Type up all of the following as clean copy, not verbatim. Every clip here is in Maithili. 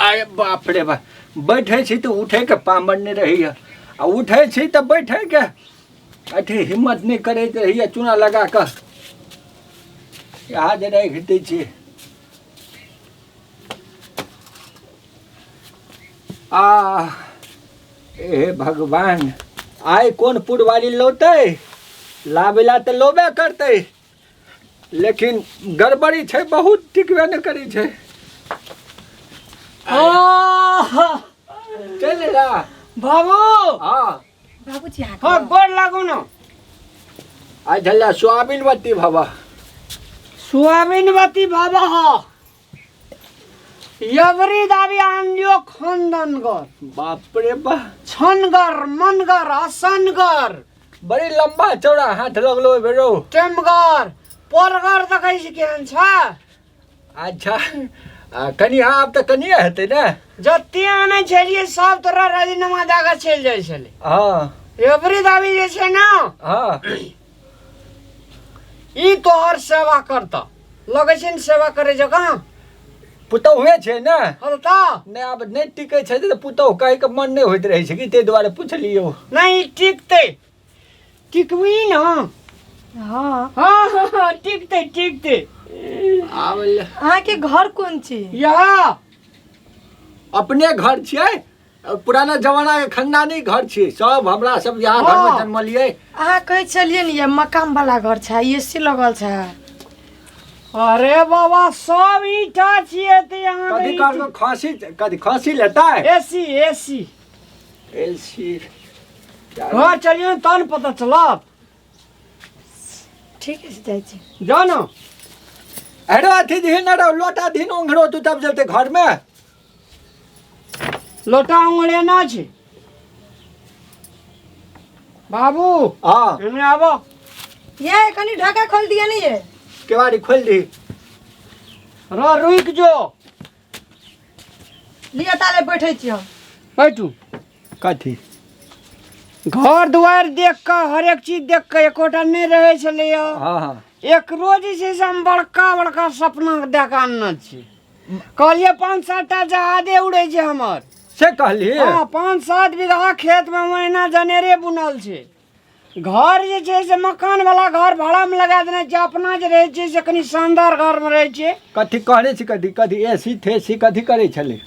आय बाप रे बा, बैठे छी तऽ उठैके पामर नहि रहैए आ उठै छी तऽ बैठैके अथी हिम्मत नहि करैत रहैए। चूना लगा कऽ यहाँ जे राखि दै छी। आ हे भगवान, आइ कोन पुरवारी लौतै? लाबेला तऽ लोबे करतै, लेकिन गड़बड़ी छै बहुत, टिकबे नहि करै छै। चलि रा बाबू। हाँ बाबूजी, अहाँके हाँ, गोर लागू न। आइ झल्ला सोयाबीन बत्ती भवा। सोयाबीन बत्ती बाबा हो यबरी दाबी आनियो खंदनगर। बाप रे बा। छनगर मनगर असनगर। बड़ी लंबा चौड़ा हाथ लगलो एहि बेर रौ। टेमगर परगर देखै छी केहन छ। अच्छा, आ कनि आब तऽ कनिए हेतै ने। जते आनै छलियै सब तोरा राजीनामा दए कऽ चलि जाइ छलै। हाँ। एबरी दाबी जे छै ने, हाँ, ई तोहर सेवा करता लगै छै ने, सेवा करै जकाँ। पुतहुए छै ने। हँ तऽ नहि, आब नहि टिकै छै तऽ पुतहु कहैके मन नहि होइत रहै छै कि, ताहि दुआरे पुछलियौ। नहि टिकतै, टिकबी ने। हाँ। हाँ हाँ, टिकतै टिकतै। आब अहाँके घर कोन छी? यह अपने घर छियै, पुराना जमाना के खानदानी घर छियै सब, हमरा सब यहाँ घर में हाँ। जन्मलियै। अहाँ कहै छलियै ने, ये मकान वाला घर छै, एसी लगल छै। अरे बाबा, सब ईटा छियै तऽ यहाँ। कथी कहलको? खांसी? कथी खांसी लेतै? AC AC. एसी। घर चलियौ ने तहन पता चलत। ठीक है, जाइ छी। जाओ ने। अरे अथी दिही न रौ, लोटा दिही न ओंघरो तू, तब जलते घर में। लोटा उंगले ना छै बाबू। हाँ। एने आबो। ये कनी ढाका खोल दिया नहीं ये। केवाड़ी खोल दी। र रुक जो। लिअ ताले, बैठे छी हम। बैठू। कथी? घर दुआरि देख कऽ, हरेक चीज देख कऽ एकोटा नहि रहै छलैया। हाँ हाँ। एकरो जे छै से हम बड़का बड़का सपना देख कऽ आनने छी। कहलियै 5-7 टा जहाजे उड़ै छै हमर। से कहली? हाँ, 5-7 बीघा खेत में ओहिना जनेरे बुनल छै। घर जे छै से मकान वाला घर भाड़ा में लगा देने छै। अपना जे रहै छै से कनि शानदार घर में रहै छै। कथी कहने छी? कथी कथी एसी थेसी कथी करै छलै?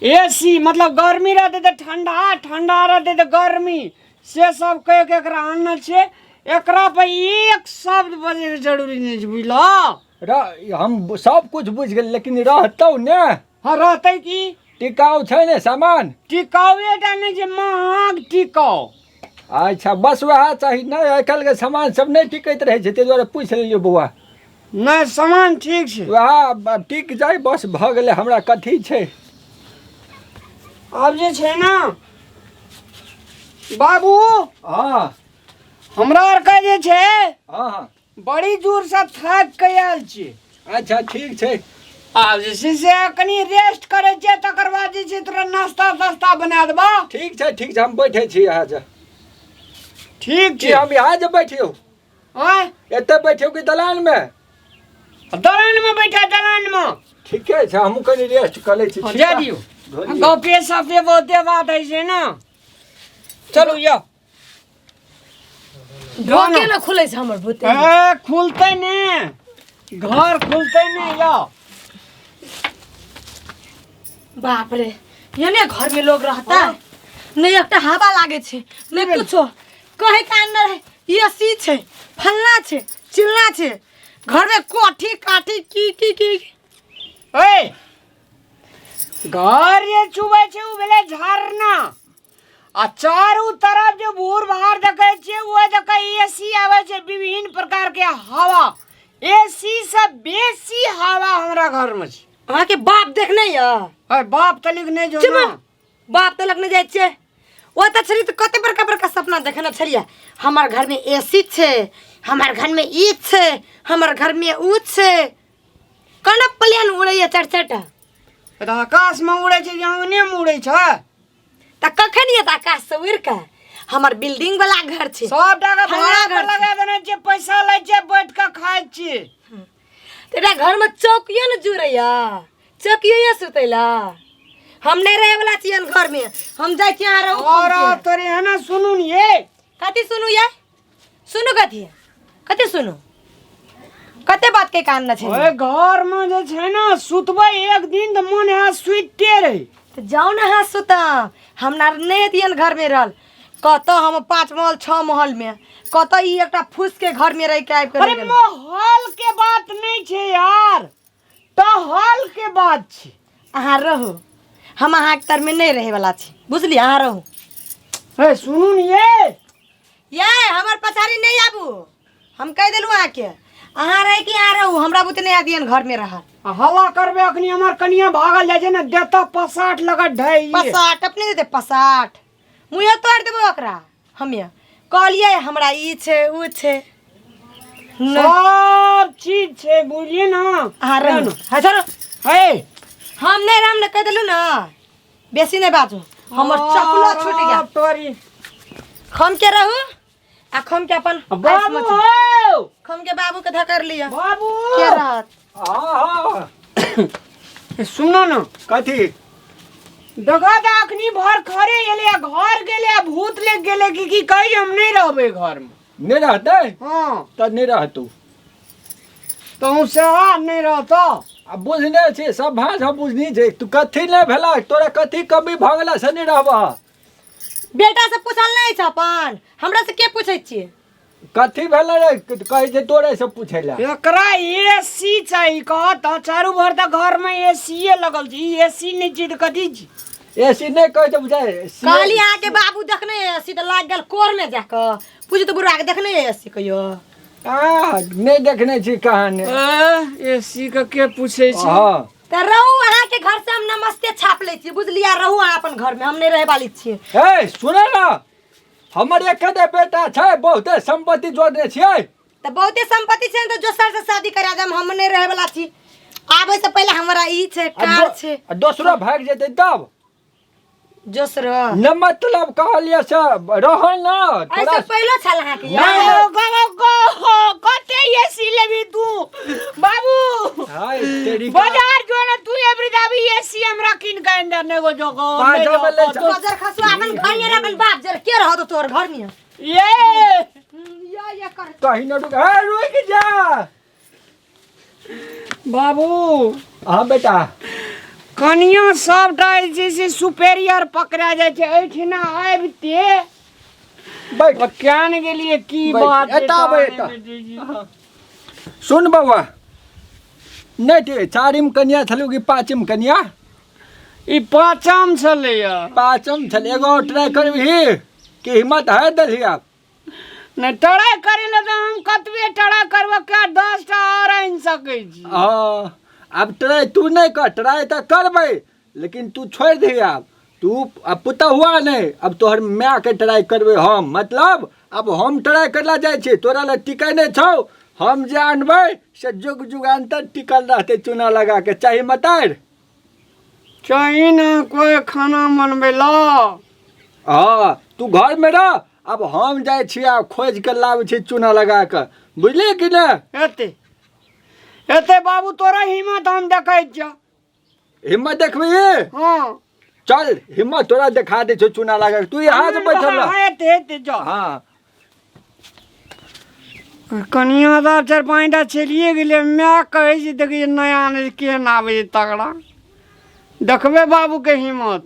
एसी मतलब गर्मी रहतै तऽ ठंडा, ठंडा रहतै तऽ गर्मी, से सब कहि के एकरा आनने छै। एकरा पर एक शब्द बजैके जरूरी नहि छै, बुझलह? र हम सब कुछ बुझि गेल, लेकिन रहतौ ने? हाँ, रहतै की। टिकाउ छै ने सामान? टिकाउए टा नहि छै, महग टिकाउ। अच्छा, बस वएह चाही। नहि, आइ काल्हिके सामान सब नहि टिकैत रहै छै, ताहि दुआरे पूछि लेलियौ बौआ। नहि, सामान ठीक छै। वएह टिक जाय, बस भऽ गेलै, हमरा कथी छै। आब जे छै ने बाबू, हाँ। हमरा आरके जे छै हाँ हाँ। बड़ी दूरसँ थाकि कऽ आयल छी। अच्छा, ठीक छै। आब जे छै से कनि रेस्ट करै छियै, तकर बाद जे छै तोरा नाश्ता तास्ता बना देबऽ। ठीक छै, ठीक छै, हम बैठे छी यहाँ से। ठीक की छै। हम यहाँ जे बैठियौ? आँय? एतऽ बैठियौ कि दलानमे? दलानमे बैठा, दलानमे। ठीके छै, हमहूँ कनि रेस्ट कऽ लै छी। हँ, जा दियौ। धोलियै। गपे सपे बहुते बात होइ छै ने। चलू यौ। ढोके ने खुलै छै हमर भूत। ए, खुलतै ने, घर खुलतै ने यौ। बाप रे, एने घर में लोग रहता है नहीं, एकटा हवा लागे छै नहीं कुछो। कहे कान न रहे, एसी छै, फल्ला छै, चिल्ला छै, घर में कोठी काठी की की की। ए, घर जे छुबै छै ओ भेलै झरना, आ चारू तरफ जे भूर भार देखै छियै ओ देखै एसी आबै छै, विभिन्न प्रकार के हवा। एसी से बेसी हवा हमरा घर में छै। अहाँके बाप देखने यऽ? अरे, बाप तलिक नहि जो। चुप। ना। बाप तलक नहि जाइ छियै। ओ तऽ छली तऽ कते बड़का बड़का सपना देखने छलियै, हमर घर में एसी छै, हमर घर में ई छै, हमर घर में ऊ छै। कोना प्लेन उड़ैया चारि चारिटा? तऽ आकाश में उड़ै छै, आंगने में उड़ै छै। तऽ कखन ये तऽ आकाश से उड़ि कऽ हमर बिल्डिंग वाला घर छै। सब टाका फल्लाँ भाड़ा घर पर छै। लगा देने छियै, पैसा लै छियै, बैठ कऽ खाइ छियै। तऽ एकटा घरमे चौकियो ने जुड़ैया, चौकियो या सुतैला। हम नहीं रहे वाला छियन घर में, हम जाइ छी अहाँ रहू। और खुद के। तोरे है ना सुनू नी ये। कथी सुनू ये? सुनू कथी? कथी सुनू? कते बात के कान न छै? ओए घर में जे छै ना सुतबै एक दिन तऽ मन है सुतिते रही। तऽ जाउ ने अहाँ सुतब, हमरा नहि दियन घर में रहल। कतऽ हम 5 महल 6 महल में, कतऽ ई एकटा फूस के घर में रहि के आबि के अरे रहि गेलहुँ। महल के बात नहीं छै यार, टहल के बात छै। अहाँ रहू, हम अहाँके तर में नहीं रहे वाला छी, बुझलियै? अहाँ रहू। हे सुनू ने ये। ये हमर पछाड़ी नहीं आबू, हम कहि देलहुँ अहाँके, अहाँ रहे कि अहाँ रहू, हमरा बुते नहीं आदियन घर में रहल। आ हल्ला करबे अखनी हमर कनिया भागल जाइ छै ने, देता पसाठ लगत ढाई। पसाठ अपने देते पसाठ, मुँहे तोड़ि देबो ओकरा। हम ये कहलियै हमरा ई छै उ छै, सब चीज छै, बुझलियै ना? अहाँ रहू। हाँ छोड़ू। हे हम नहीं रहम ने, कहि देलहुँ ना, बेसी नहीं बाजू, हमर चप्पलो छूटि गेल। तोरी खम के रहू आ खम के अपन बाबू हो, खम के बाबू के धकर लिअ। बाबू के रहत? हाँ हाँ सुनो ना। कथी? देखा तऽ अखनी भर खरे एले, घर गेले भूत ले गेले की की कही, हम नहीं रहबे घर में। नहीं रहते? हाँ। तऽ नहीं रहतू। तहु से नहीं रहतो। आ बुझने छी सब भाषा बुझनी छै, तू कथी नहि भेला, तोरा कथी कमी भऽ गेला से नहीं रहबह? बेटा से पूछल नहीं छै अपन, हमरा से के पूछै छियै? कथी भेलै रे कहै छै तोरे से पूछै लए? एकरा एसी चाही कहत, चारू भर तऽ घर में एसीए लगल छै, ई एसी नहि छै तऽ कथी छै? एसी नहि कहै छै बुझाइ। कहली अहाँके बाबू देखने एसी तऽ लागि गेल कोर में जाकऽ, पूछ तऽ बुढ़ा के देखने एसी कहियो? आ नहि देखने छी कहाँ ने। एसी के के पूछै छै? हाँ तऽ रहू, अहाँके घर से हम नमस्ते छाप लै छी, बुझलियै? रहू अहाँ अपन घर में, हम नहि रहै वाली छियै। ए सुने ना, हमर एके बेटा छै, बहुते संपत्ति जोड़ने छियै। तऽ बहुते संपत्ति छै तऽ दोसर से शादी करा देम, हम नहि रहै वाला छी। आबै से पहिले हमरा ई छै कार छै। आ दोसरो भागि जेतै तब? दोसरो न मतलब कहलियै से रह ना। ऐसे पहलो छल अहाँके? नहीं कते एसी लेबी तू बाबू? हाय तेरी बाजार जो ना तू एवरी दाबी एसी हमरा किन के अंदर ने गो जो गो। बाजार खसु अपन घर में अपन बाप जर के रह दो तोर घर में। ये या या कर कहीं न रुक, ए रुक जा बाबू। हाँ बेटा। कनिया सबटा जे छै सुपेरियर पकड़ा जाइ छै एहिठिना आबिते। बैठ। केन गेलियै की बात? एतऽ आबै एतऽ। सुन बौआ, नहि चारिम कनिया छलू कि पाँचम कनिया? ई पाँचम छलैया। पाँचम छलै। एगो ट्राई करबही कि हिम्मत है देलही आप? नहि ट्राई करै लए तऽ हम कतबे ट्राई करबै, क्या 10टा आओर आनि सकै छी। हँ आब ट्राई तू नहि कर, ट्राई तऽ करबै लेकिन तू छोड़ि दही आब, तू अब पुतहुआ नहि, अब तोहर मायके ट्राई करबै हम। मतलब अब हम ट्राई करला जाइ छी, तोरा लए टिकै नहि छौ, हम जे आनबै से जुग जुगान्तर टिकल रहतै चूना लगा के। चाही मतारि? चाही ने कोइ खाना बनबै लए। हँ तू घरमे रह, अब हम जाइ छी आ खोजि के लाबै छी चूना लगा कऽ, बुझलियै कि नहि? एते एते बाबू तोरा हिम्मत हम देखै छियौ। हिम्मत देखबही? हाँ चल हिम्मत तोरा देखा दै छौ चूना लगा के, तू यहाँ से बैठल रह। हाँ एते एते जाओ। हाँ कनिया तऽ 4 5टा चलिए गेलै, माय कहै छै देखै नया नहि केहन आबै छै तगड़ा, देखबै बाबूके हिम्मत।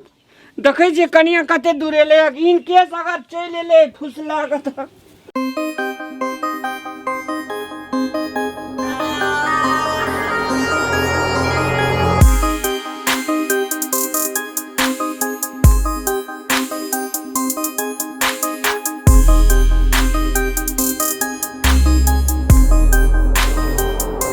देखै छियै कनिया कते दूर एलै, इन केस अगर चलि एलै फुसला कऽ तऽ